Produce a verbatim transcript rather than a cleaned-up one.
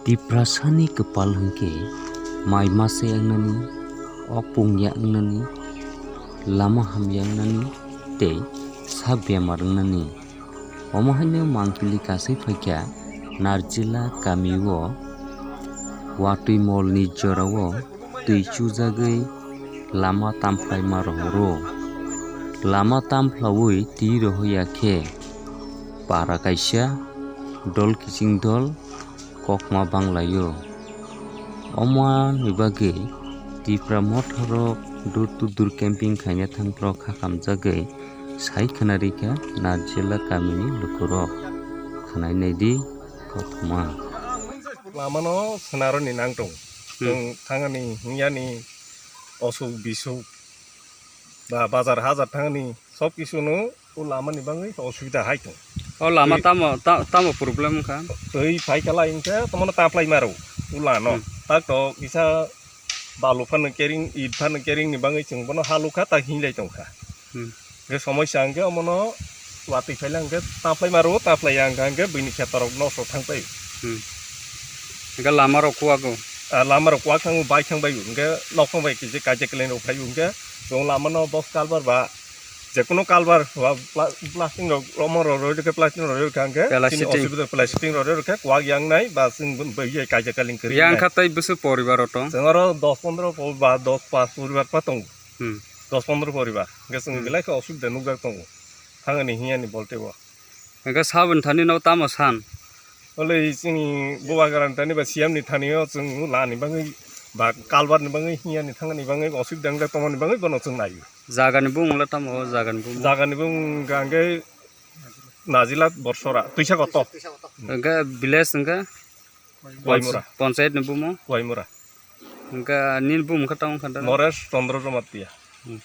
Tiprasani kwpal hwnkhe mai masa yaknani, okpung yaknani, lama hamya wngnani tei sak bemar wngnani. Omo haino mangpili kasui phaikha Narjila kamio watwi molni jorao twi chujagwi lama tamphlaima rohoro. Lama tamphla wi twi rohoya khe para kaisa dol kiching dol kokma banglaio. Omoni bagwi Tipra Motha rok door to door camping khaina thangphro khakamjagwi sai khwnarikha Narjila kamini lukurok. Khwnai naidi kothoma. Lamano swnaroni nang tong. Hmm. Chwng thangani hingyani osuk bisuk ba bazar hajar thangani sob kisu no o lama ni bagwi osubida hai tong. O lama tei tamo, ta-, tamo problem wngkha? Twi phai kala hingkhe tomono taplai maro o lano. Hmm. Tak to kisa balu phano kering, it phano kering ni bagwi chwng bono halukha, tak hinlai tongkha. Hmm. Hingkhe somosya hingkhe omono watwi phaila hingkhe taplai maro, taplai ya hingkha hingkhe bini khetorok nosto thang pai. Hmm. Hingkhe lama rok kuwago? Ah, lama rok kuwak thango, bike thang bai hingkhe nok thang bai kisa kaisa kwlwng rok phai hingkhe chwng lama no box culvert ba Jekunu culvert ba pla-, plastic rok, romo rok roi rwkhe plastic rok roi rwkha hwnkhe chini plastic. Osubida plastic rok roi rwkhe kwak yang nai ba chwng bo-, bo-, ye kaisa kaling kwrwi yang nai. Kha tei bwswk poribar rok tong? Chwng oro dos pondro po-, ba dos pas poribar pa tongo. Hmm. Dos pondro poribar. Hwnkhe chwng Hmm. belai khe osubida nukjak tongo. Thangani hiyani bolte o. Hwnkhe saboni thani no tamo san? Ole chini Bubagra ni thani ba C M ni thani o chwng lani bagwi ba culvert ni bagwi hiyani thangani bagwi osubida wngkha tongmani bagwi bono chwng naio. Jagani bumung le tamo o jagani bumung? Jagani bumung hwnkha hwnkhe Najilat Borsora, Twisa Koto. Hwnkhe village hwnkhe? Waimura. Panchayat ni bumung? Waimura. Hwnkhe nini bumung khe tamo wngkha da? Noresh Chandra Jamatia. Hmm.